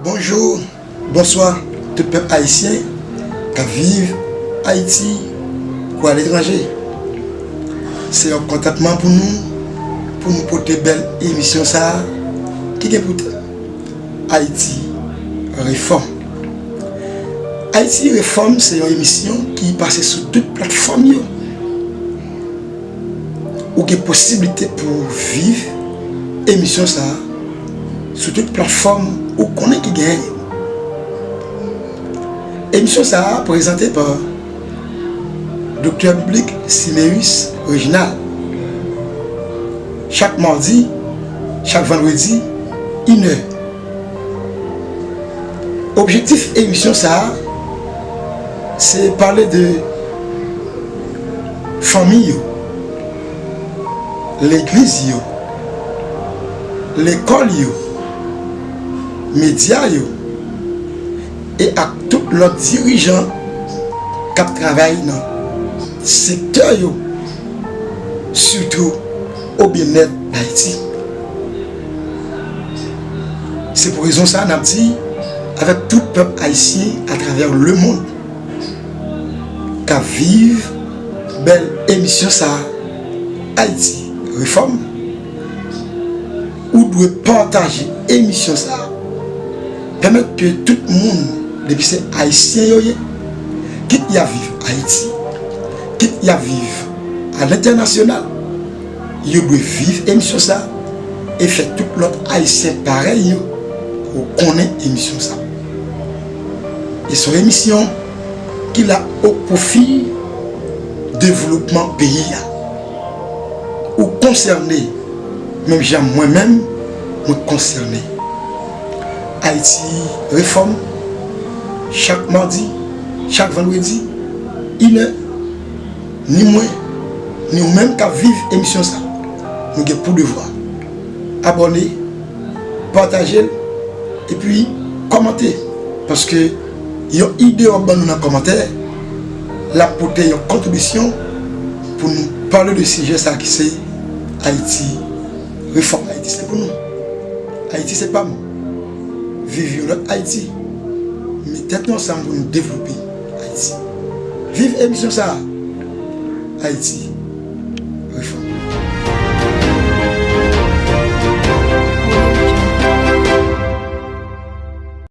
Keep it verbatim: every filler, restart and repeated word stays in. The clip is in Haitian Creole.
Bonjou, bonswa, tout pèp ayisyen k ap viv Ayiti kou aletranje. Se yon kontantman pou nou, pou nou pote bèl emisyon sa a ki gen pou tèm Ayiti Refòm. Ayiti Refòm se yon emisyon ki pase sou tout platfòm yo. Ou gen posiblite pou viv emisyon sa a sou tout platfòm ou konnen ki genyen yo. Emisyon sa a prezante pa Doktè Biblik Siméus Reginald. Chak madi, chak vandredi, inè. Objektif emisyon sa a, se pale de fanmi yo, legliz yo, lekòl yo, medya yo, e ak tout lòt dirijan k ap travay nan sektè yo, sitou o byennèt Dayiti. Se pou rezon sa a n ap di, avèk tout pèp ayisyen atravè lemonn k ap viv bèl emisyon sa a, Ayiti Refòm, ou dwe pataje emisyon sa a, pèmèt ke tout moun, depi se ayisyen yo ye, kit y ap viv Ayiti, kit y ap viv alentènasyonal, yo dwe viv emisyon sa a e fè tout lòt ayisyen parèy yo konnen emisyon sa a. E se yon emisyon ki la o pwofi devlopman peyi a. Ou konsène, menm jan mwen menm, mwen konsène. Ayiti Refòm, chak madi, chak vandredi, inè, ni mwen, ni ou menm k ap viv emisyon sa, nou gen pou devwa abòne, pataje l, epi kòmante. Paske yon ide w ap ban nou nan kòmantè, l ap pote yon kontribisyon pou nou pale de sijè sa ki se Ayiti Refòm. Ayiti se pou nou. Ayiti se pa m. Viv yon lòt Ayiti. Met tèt nou ansanm pou nou devlope Ayiti. Viv emisyon sa a. Ayiti